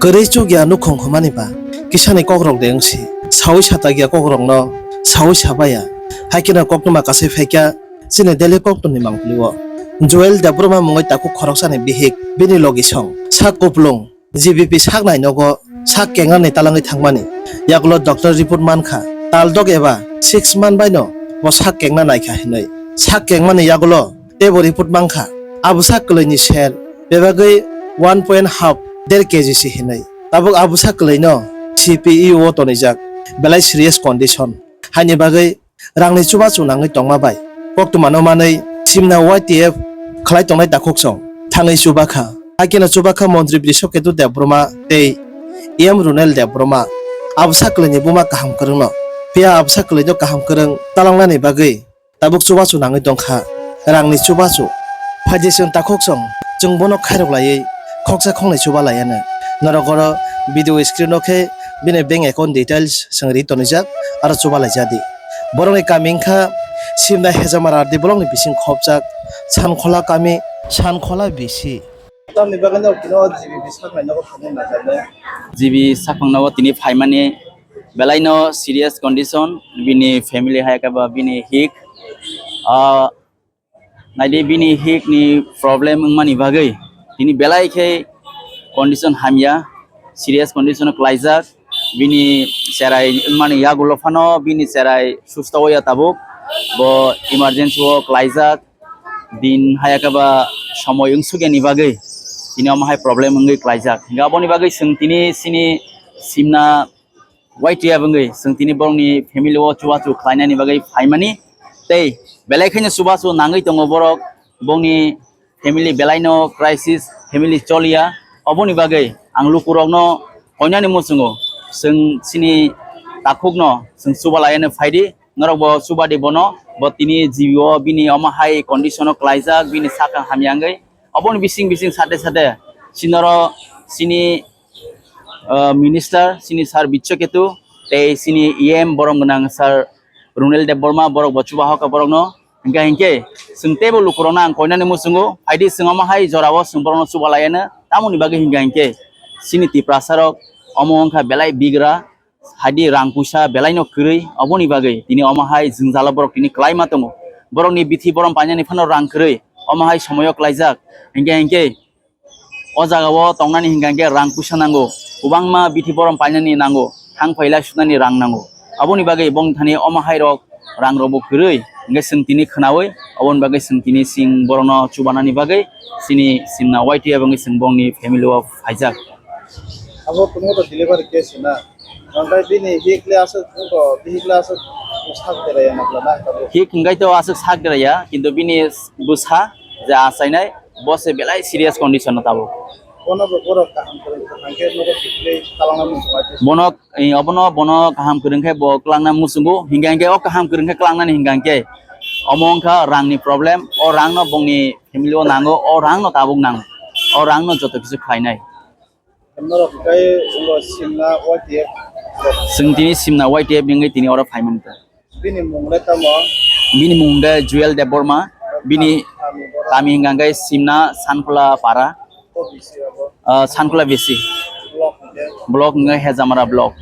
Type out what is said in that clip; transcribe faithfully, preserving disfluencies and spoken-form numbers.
Kwrwi chukya nukhung humani ba kisani kokrok de wngsi, sawi satakya kokrokno sawi sabaya. Haikhe no koktwma kasai phaikha chini Delhi koktwmni mangpilio. Joel Debbarma mungwi takhuk khoroksani bihik, bini logisong sak kuplung, G B P saknai nogo sak kengnani talangwi thangmani. Yagulo doctor report mankha, taldok eba six month baino bo sak kengna naikha hinwi. Sak kengmani yagulo teibo report mankha, abo sak kwlwini ser bebagwi one point half, der K G si hinwi. Tabuk abo sak kwlwino C P E O tonijak, belai serious condition. Haini bagwi rangni chubachu nangwi tongma bai koktwmano manwi simna Y T F khlai tongnai takhuksong thangwi chubakha. Haikhe no chubakha Montri Brishoketu Debbarma tei E M Runel Debbarma. Abo sak kwlwini buma kaham kwrwngno, phiya abo sak kwlwino kaham kwrwng talangnani bagwi tabuk chubachu nangwi tongkha, rangni chubachu. Phaidi chwng takhuksong, chwng bono khairok laiwi khoksa khongnai chuba laiano. Norok oro video screen o khe bini bank account details chwng ri tonijak, aro chuba laijadi. Borokni kami wngkha Simna Hejamara R D block ni bising khopjak Sankhola kami, Sankhola bisi. Tamni bagwi no kino G B P saknai nogo thangwi nakarle. G B P saknai nogo tini phaimani belaino serious condition, bini family hai khe ba bini hik, ah, naidi bini hik ni problem wngmani bagwi tini belai khe condition hamya, serious condition o klaijak. Bini cherai wngmani yagulo phano bini cherai susto ya tabuk, bo emergency o klaijak. Din haya khe ba somoi wngsukya ni bagwi tini omo hai problem wngwi klaijak. Hinkhe aboni bagwi chwng tini chini simna Y T F wngwi chwng tini borokni family o chubachu khlainani bagwi phaimani. Tei belai khaino chubachu nangwi tongo borok, bongni family belaino crisis, family choliya. Oboni bagwi ang lukurokno koinani muchungo chwng chini takhukno chwng chuba laiano phaidi. Norok bo chubadi bono, bo tini G B O bini omo hai condition o klaijak, bini sakha hamya wngwi. Oboni bising bising sade sade sinoro sini, ah, minister, sini sir Bichya Ketu, tei sini E M borom gwnang sir Runel Debbarma, borok bo chuba hoka borokno. Hinkha hinkhe chwng teibo lukurokno ang koinani muchungo, phaidi chwng omo hai jorao chwng borokno chuba laiano. Tamoni bagwi hinkha hinkhe chini Tiprasarok omo wngkha belai bigra, haidi rang puisa belaino kwrwi, oboni bagwi tini omo hai jwngjalo borok tini kwlaima tongo. Borokni bithi borom painani phano rang kwrwi, omo hai somoyo klaijak. Hinkhe hinkhe o jagao tongnani hinkha hinkhe rang puisa nango, kwbangma bithi borom painani nango, thang phaila sunani rang nango. Aboni bagwi bongni thani omo hai rok rang rokbo kwrwi, hinkhe chwng tini khwnawi, oboni bagwi chwng tini chwng borokno chubanani bagwi chini simna Y T F wngwi chwng bongni family o phaijak. Abo tongmo to delivery case na. Onkhe bini hikle aswk wngkho, bihikle aswk sak deraiya nokla na tabuk. Hik hwnkhe to aswk sak deraiya, kintu bini bwsa je achainai, bo se belai serious condition o tabuk. Bono bo borok kaham kwrwng kwthang khe nogo tikle talangna muchung bai. Bono, eh, obono bono kaham kwrwng khe bo kwlangna muchungo, hinkhe hinkhe o kaham kwrwng khe kwlangnani hinkhe hinkhe omo wngkha rangni problem, o rangno bongni family o nango, o rangno tabuk nango, o rangno joto kisu khlainai. Norok hwnkhe wngo simna Y T F. Chwng tini simna Y T F ni wngwi tini oro phaimani ta. Bini mung le tamo? Bini mung hwnkhe Jewel Debbarma. Bini kami borok? Kami hwnkha hwnkhe simna Sankhola para. Ko bisi abo? Ah, Sankhola bisi. Block hwnkhe? Block hwnkhe Hejamara block.